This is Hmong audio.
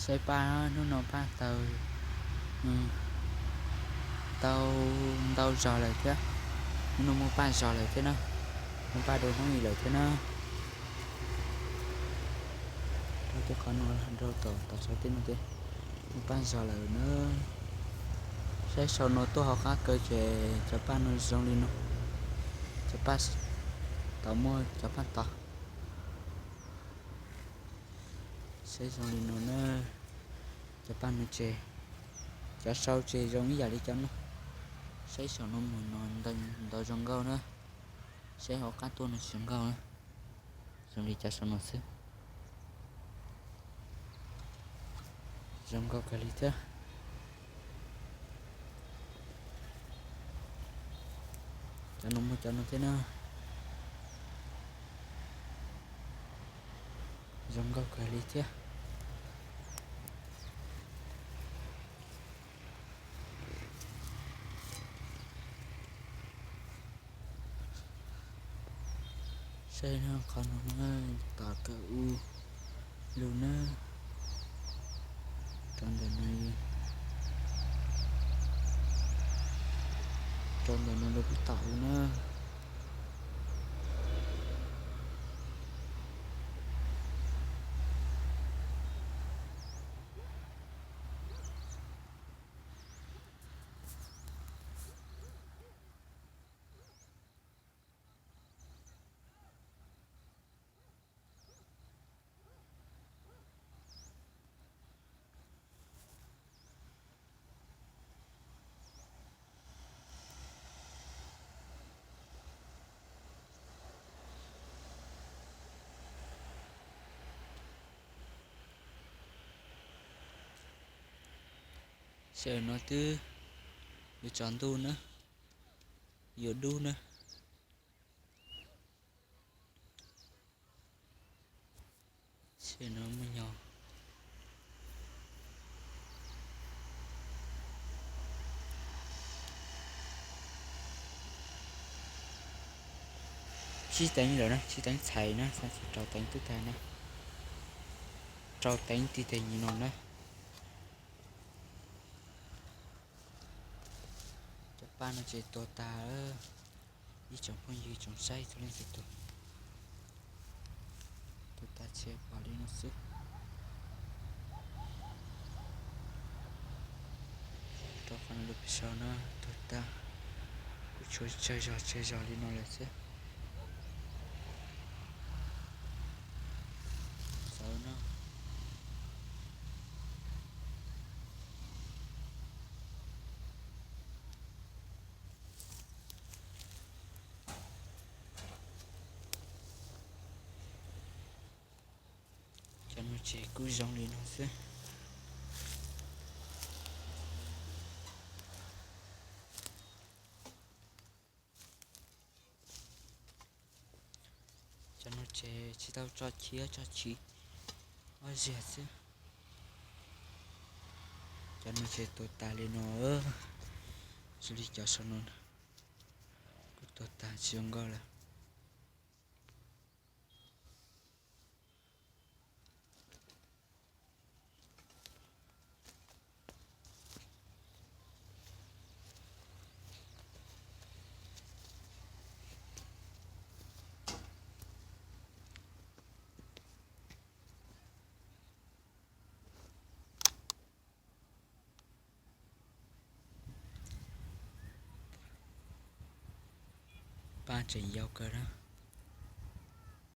Saib paj, hnub no paj tau, tau ntau zog lawm thiab. Hnub no muaj paj zog lawm thiab na, muaj paj dua hnub li lawm thiab na. Rau tej qhov no, rau tom tom sawv tej no ces muaj paj zog lawm na. Saib saum no tuaj hauv qab kaw ces cov paj no zoo li no, cov paj tau muaj cov paj tod. Saib zoo li no na, cov paj no ces, cov sau ces zoo ib yam li cov no. Saib saum no mus no ntau zoo nkauj na, saib hauv qab tuaj no tsis zoo nkauj na, zoo li cov sau no xwb. Zoo nkauj kawg li thiab. Cov no muaj cov no thiab na, zoo nkauj kawg li thiab. Saib no, qhov no tom kawg ub lug na, rau ntawm no, rau ntawm no lug puag tom ub na. Sij hawm no twb yuav tsaus ntuj na, yuav dub na. Sij hawm no muaj nyo tsib teev lawm na, tsib teev txhais na, rau teev twb tag na, rau teev tig teg nim no na. Cov paj no ces tuag tag lawm. Ib tsoom phooj ywg tsoom saib txhua leej txhua tus, tuag tag tshiab pom li no xwb. Rau qhov no lub pem saum no tuag tag, kuj tshuav tsawg zog tsawg zog li no lawm xwb. Xauv no. Cov no ces kuj zoo li no xwb. Cov no ces tsis tau tso chiv, tso chiv ob zaug xwb. Cov no ces tuag tas li no, zoo li cov saum no, kuj tuag tas tsis zoo nkauj lawm. Paj tseem yau kawg na.